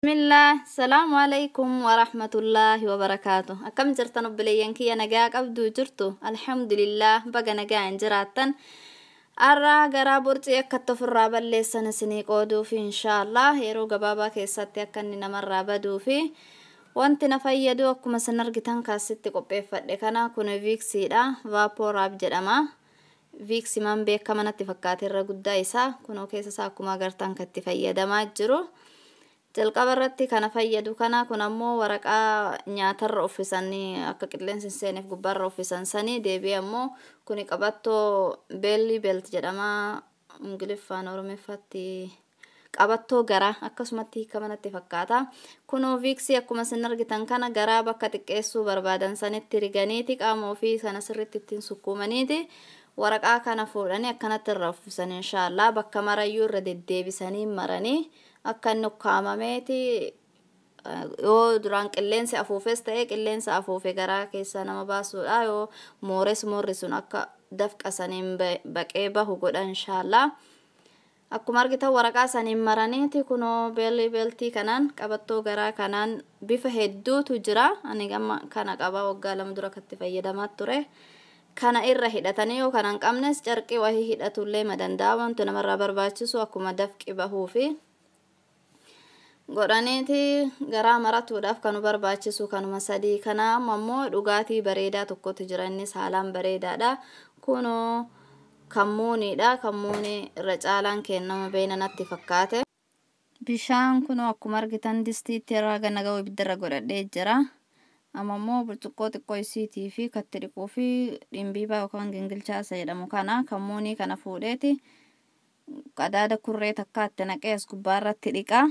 Bismillah, salaamu alaikum warahmatullaahi wabarakaatu. Akkam jirtan obboleeyyan kiyya, nagaa qabduu jirtu? Alhamdulillah, baga nagaan jiraattan. Har'a garaa borcii akkatti ofirraa balleessan isinii qooduufi, inshaallah yeroo gabaabaa keessatti akka inni namarraa baduufi wanti na fayyadu akkuma isin argitan kaasitti qopheeffadhe kana. Kun Vicksiidha, VapoRub jedhama. Vicksimaan beekama natti fakkaate irra guddaa isaa. Kunoo keessa isaa akkuma agartan kan itti fayyadamaa jiru. Jalqaba irratti kana fayyadu kana. Kun ammoo waraqaa nyaatarra uffisanii akka qilleensi hin seeneef gubbaarra uffisan sanii. Deebi'ee ammoo kuni qabattoo, belly belt jedhama Ingiliffaan, Oromiffaatti qabattoo garaa akkasumatti hiikama natti fakkaata. Kunoo Vicksii akkuma isin argitan kana garaa bakka xiqqeessuu barbaadan sanitti riganiiti, qaama ofii sana sirriitti ittiin sukkuumaniiti, waraqaa kana fuudhanii akkanatti irra uffisan. Inshaallah bakka marayyuu irra deddeebisanii maranii akka inni ukkaamameeti, yoo duraan qilleensi afuufes ta'e qilleensa afuufe garaa keessaa nama baasuudha, yoo moores moorri sun akka dafqa saniin baqee bahu godha. Inshaallah akkuma argitan waraqaa saniin maraniiti, kunoo belly beltii kanaan, qabattoo garaa kanaan bifa hedduutu jira. Ani amma kana qaba, waggaa 2 dura katti fayyadamaa ture. Kana irra hidhatanii, yoo kana hin qabnes carqii wahii hidhatullee ma danda'a. Wanti namarraa barbaachisu akkuma dafqi bahuufi godhaniiti garaa maratuudhaaf kanu barbaachisu kanuma sadii kana. Amma immoo dhugaatii bareedaa tokkotu jira, innis haalaan bareedaadha. Kunoo kammuuniidha, kammuunii irra caalaan kennama beena natti fakkaate. Bishaan kunoo akkuma argitan distiitti irraa gana ga'u ibiddarra godhadhee jira. Amma immoo burcuqqoo xiqqoo isiitii fi katti dhiquu fi dhimbiibaa yookaan gingilchaa isa jedhamu kana, kammuunii kana fuudheeti qadaada kurree takkaatti naqee as gubbaarratti dhiqa.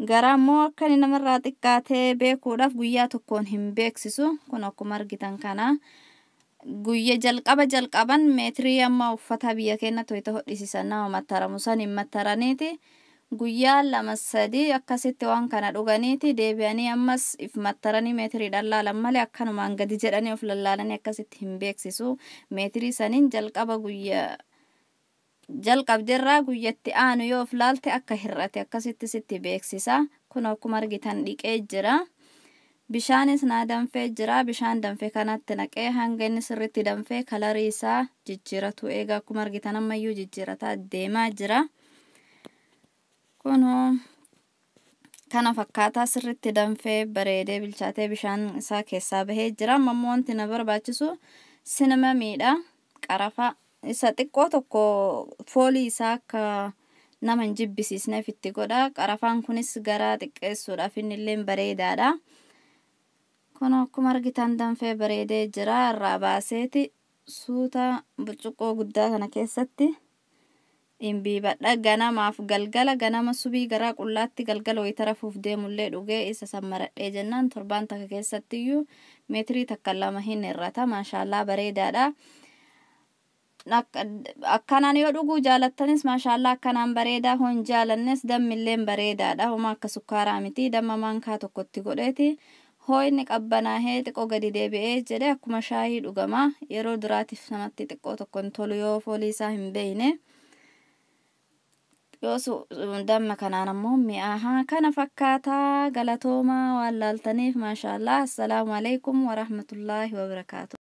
Garaa immoo akka inni namarraa xiqqaatee beekuudhaaf guyyaa tokkoon hin beeksisu. Kun akkuma argitan kana guyya jalqaba jalqaban meetirii amma uffata biyya keenyatti wayita hodhisiisan nama mattaramu san hin mattaraniiti. Guyyaa 2 3 akkasitti waan kana dhuganiiti deebi'anii ammas if mattaranii meetiriidhaan laalan malee, akkanumaan gadi jedhanii of lallaalanii akkasitti hin beeksisu. Meetirii saniin jalqaba guyyaa jalqabderraa guyyatti aanu yoo of laalte akka hir'ate akkasitti sitti beeksisa. Kun akkuma argitan dhiqee jira. Bishaanis naa danfee jira. Bishaan danfe kanatti naqee hanga inni sirriitti danfee colorii isaa jijjiiratu eega. Akkuma argitan ammayyuu jijjiirataa deemaa jira. Kunoo kana fakkaataa sirriitti danfee bareedee bilchaatee bishaan isaa keessaa bahee jira. Amma immoo wanti na barbaachisu cinnamomiidha. Qarafa isa xiqqoo tokko foolii isaa akka nama hin jibbisiisneef itti godha. Qarafaan kunis garaa xiqqeessuudhaaf inni illee bareedaadha. Kun akkuma argitan danfee bareedee jira. Irraa baaseeti suuta burcuqqoo guddaa kana keessatti dhimbiibadha. Ganamaaf galgala, ganama subii garaa qullaatti, galgala wayita rafuuf deemullee dhugee isa sammaradhee jennaan torbaan takka keessattiyyuu meetirii 1 2 hin hir'ata. Maashaallaa, bareedaadha. Akkanaan yoo dhuguu jaalattanis maashaallaa, akkanaan bareedaa. Hon jaalannes dammilleen bareedaadha. Homa akka sukkaaraa miti, damma maankaa tokkotti godheeti. Hoo'inni qabbanaahee xiqqoo gadi deebi'ee jedhe akkuma shaayii dhugama. Yeroo duraatiif namatti xiqqoo tokko hin tolu yoo foolii isaa hin beeyne. Yoo damma kanaan ammoo mi'aahaa. Kana fakkaataa, galatoomaa waan laaltaniif. Maashaallaa, assalaamu alaikum warahmatullaahi wabarakaatu.